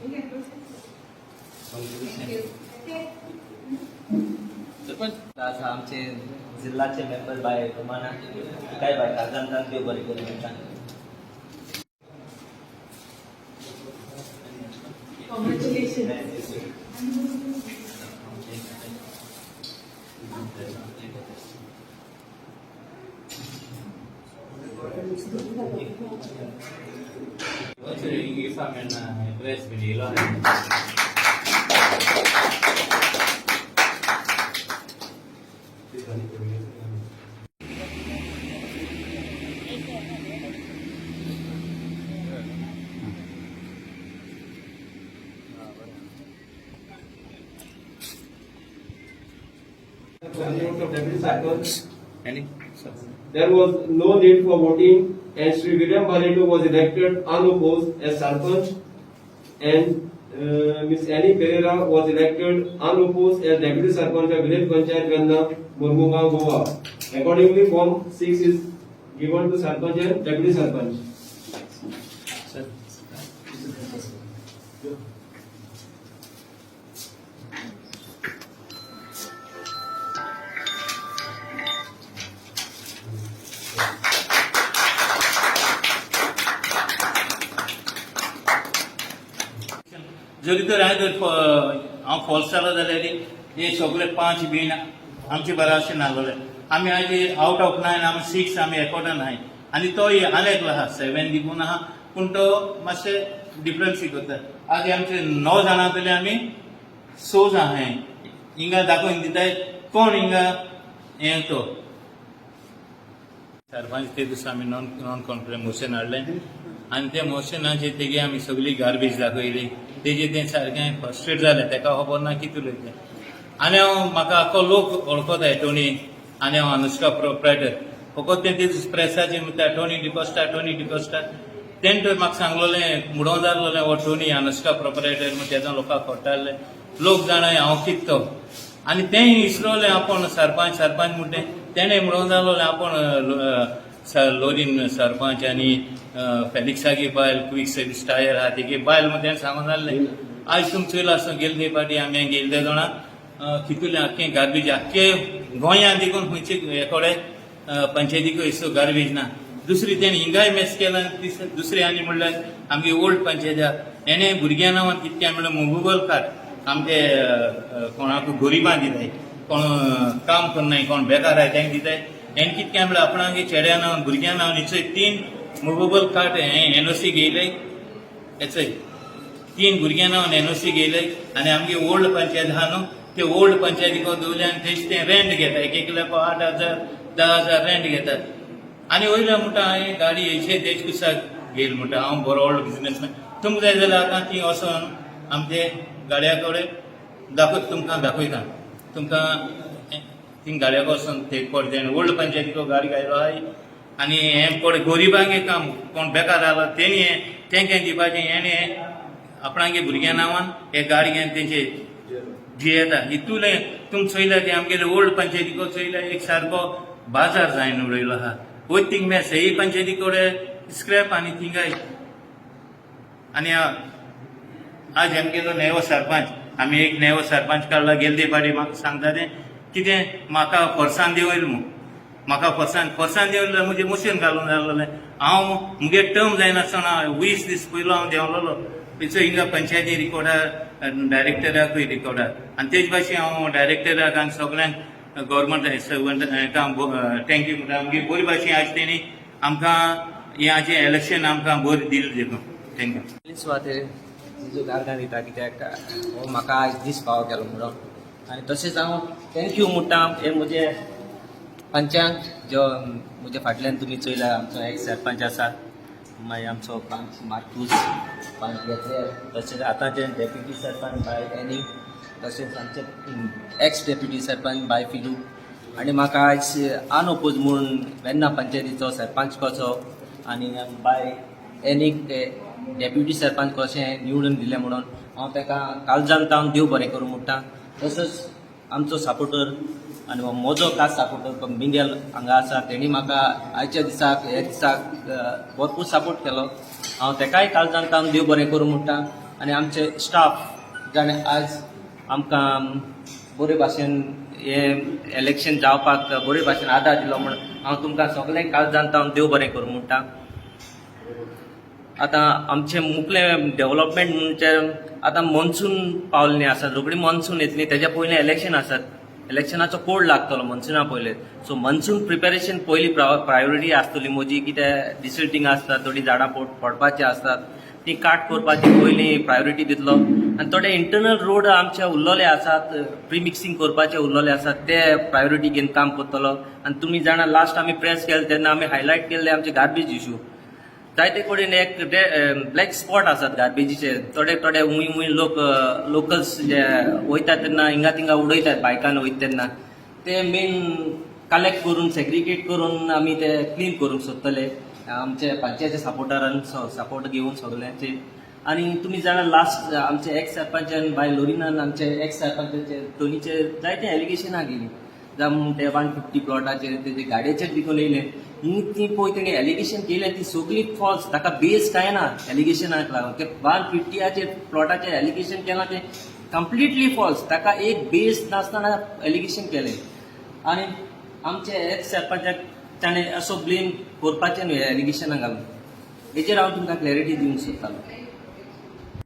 You can proceed. Thank you. Okay. Sarpanch. आज आमचे जिल्हाचे member बाय रुमाना, काय बाय कागदांतान देव बरें करूं म्हणटा. Congratulations. Press. There was no need for voting and Sri William Barreto was elected unopposed as Sarpanch and Ms. Annie Pereira was elected unopposed as Deputy Sarpanch of Village Panchayat Venna, Mormugao, Goa. Accordingly, Form 6 is given to Sarpanch and Deputy Sarpanch. Sir. जरी तर हांवें जर हांव falls जालो जाल्यार हे सगळे पांच बीन आमचे बराबर नासलेले. आमी आयज आवट ऑफ नायन आमी सिक्स आमी एकॉर्डान आहाय आनी तो आनी एकलो आहा सेवन दिकून आहा, पूण तो मातशें डिफरन्स करता. आज आमचे 9 जाणां जातले, आमी 6 जाण आहाय. हिंगा दाखोवन दिताय कोण हिंगा हें तो सरपंच. ते दिसा आमी नॉन कॉन्फिडंट मोशन हाडलें आनी त्या मोशनाचेर तेगे आमी सगळी गार्बेज दाखयली. तेजे तें सारकें फ्रस्ट्रेट जालें, तेका खबर ना कितें उलयतें. आनी हांव म्हाका आख्खो लोक वळखता एटोनी आनी हांव अनुष्का प्रोप्रायटर. फकत तें ते प्रेसाचेर म्हणटा टोनी डिकोस्टा, टोनी डिकोस्टा. तेणें तर म्हाका सांगलोलें, म्हणूंक जाल्लोलें हो टोनी अनुष्का प्रोप्रायटर म्हण तेजो लोकांक कळटालें, लोक जाणाय हांव कितें तो. आनी तेंय विसरलें आपूण सरपंच सरपंच म्हणटें. तेणें म्हणूंक जालोलें आपूण लोरीन सरपंच आनी फेलिक्सागे बायल क्वीक सर्वीस टायर आहा तेगे बायल म्हण तेणें सांगून जाल्लें. आयज तुमी चोयलां आसतना गेले ते फावटी आमी गेले ते जाणा कितले आख्खें गार्बेज आख्खे गोंयांत देखून खंयचे हे कडेन पंचायतीक इसो गार्बेज ना. दुसरी तेणें हिंगाय मेस केला. दुसरी आनी म्हणल्यार आमगे ओल्ड पंचायत हेणें भुरग्यां नांवान कितकें म्हणल्यार मुवेबल कार्ड आमचे कोणाक गरिबां दिताय, कोण काम करनाय, कोण बेकार आहाय तांकां दिताय. हेणें कितकें म्हणल्यार आपणागे चेड्या नांवान भुरग्यां नांवान हिचो 3 मुवेबल कार्ड हें एनओसी घेयले. हेचय 3 भुरग्यां नांवान एनओसी घेयले आनी आमगे ओल्ड पंचायत आहा न्हू, ते ओल्ड पंचायतीक दवरले आनी थंयच ते रेंट घेता. एक एकल्याक 8,000 10,000 रेंट घेतात. आनी वयल्या म्हणटा हांवें गाडी हेचे तेज कुसाक घेयल म्हणटा हांव बरो व्हडलो बिजनेसमॅन. तुमकां जाय जाल्यार आतां ती वचोन आमचे गाडया कडेन दाखयता, तुमकां दाखयता तुमकां ती गाडयाक वचोन थंय पडटे ओल्ड पंचायतीको गाडी घायलो आहाय. आनी हें पड गरिबांगे काम, कोण बेकार आलो तेणी हें तेंकां दिवपाचें. हेणें आपणागे भुरग्यां नांवान हे गाडी घेवन तेंचे जियेता. हितूलें तुम चोयल्या की आमगेले ओल्ड पंचायतीको चोयल्या एक सारको बाजार जायन उडयलो आहा. वयता थिंग मेस ही पंचायती कडेन स्क्रॅप आनी थिंगाय. आनी आज आमगेलो नेवो सरपंच, आमी एक नेवो सरपंच काडला. गेले ते फावटी म्हाका सांगता तें कितें म्हाका फोर्सान देंवयलो म्हूण, म्हाका फोर्सान फोर्सान देंवयलो म्हजें मोशन घालून जालोलें. हांव मुगे टर्म जायनासतना 20 दीस पयलो हांव देंवलोलो. तेचो हिंगा पंचायती रिकॉर्डार, डायरेक्टराकूय रिकॉर्डार आनी तेज भाशेन हांव डायरेक्टराक आनी सगळ्यांक गव्हर्मेंट सर्वंट हेका thank you म्हणटा. आमगे बरी भाशेन आज तेणी आमकां हें हाचें इलेक्शन आमकां बरें दिलें देखून thank you. पयली सुवातेर तिजो गार्गान दिता कित्याक हो म्हाका आयज दीस फावो केलो म्हणून. आनी तशेंच हांव thank you म्हणटा हे म्हजे पंचांक जो म्हज्या फाटल्यान तुमी चोयला, आमचो एक्स सरपंच आसा, मागीर आमचो पंच मार्कूस, पंच घेतले, तशेंच आतांचे डेप्युटी सरपंच बाय एनी, तशेंच आमचे एक्स डेप्युटी सरपंच बाय फिलू. आनी म्हाका आयज अनओपोज म्हूण वेन्ना पंचायतीचो सरपंच कसो आनी बाय एनीक डेप्युटी सरपंच कशें निवडून दिलें म्हणून हांव ताका काळजान तावन देव बरें करूं म्हणटा. तसोच आमचो सपोर्टर आनी म्हजो खास सपोर्टर मिंगेल हांगा आसा, तेणी म्हाका आयच्या दिसाक ह्या दिसाक भरपूर सपोर्ट केलो. हांव तेकाय काळजान तावन देव बरें करूं म्हणटा. आनी आमचे स्टाफ जाणें आज आमकां बरे भाशेन हें इलेक्शन जावपाक बरे भाशेन आदार दिलो म्हूण हांव तुमकां सगळ्यांक काळजान हांव देव बरें करूं म्हणटा. आतां आमचें मुखलें डेवलपमेंट म्हणजे आतां मॉन्सून पावल्लें आसा, रोखडी मॉन्सून येतली, तेज्या पयलीं इलेक्शन आसात, इलेक्शनाचो कोड लागतलो मॉन्सुना पयलीं. सो मॉन्सून प्रिपेरेशन पयली प्रायोरिटी आसतली म्हजी, कितें डिसिल्टींग आसता, थोडीं झाडां पडपाचीं आसतात, ती काट करपाची पयलीं प्रायोरिटी दितलो. आनी थोडे इंटरनल रोड आमचे उरलेले आसात, प्रिमिक्सिंग करपाचे उरलेले आसात, ते प्रायोरिटी घेवन काम करतलो. आनी तुमी जाणा, लास्ट आमी प्रेस केले तेन्ना आमी हायलायट केल्ले आमचे गार्बेज इशू. जायते कडेन एक ब्लॅक स्पॉट आसात गार्बेजीचे. थोडे थोडे उंय उंय लोक, लोकल्स जे वयतात तेन्ना हिंगा थिंगा उडयतात बायकान वयता तेन्ना, ते मेन कलेक्ट करून सेग्रिगेट करून आमी ते क्लीन करूंक सोदतले आमचे पंचायती सपोर्टरान सपोर्ट घेवन सगल्यांचे. आनी तुमी जाणा, लास्ट आमचे एक्स सरपंचान बाय लोरिनान आमचे एक्स सरपंचाचे टोनीचे जायते एलिगेशनां गेली, जावं ते 150 प्लॉटाचेर, तेजे गाडयेचेर देखून येयले. ही ती पळय तेणी एलिगेशन केलें ती सगळी फॉल्स, ताका बेस कांय ना एलिगेशनाक लागून. ते 150याचेर प्लॉटाचेर एलिगेशन केलां तें कंप्लिटली फॉल्स, ताका एक बेस नासतना एलिगेशन केलें. आनी आमचे एक्स सरपंचाक ताणें असो ब्लेम करपाचें न्हय एलिगेशनाक घालून. हेजेर हांव तुमकां क्लॅरिटी दिवंक सोदतालो.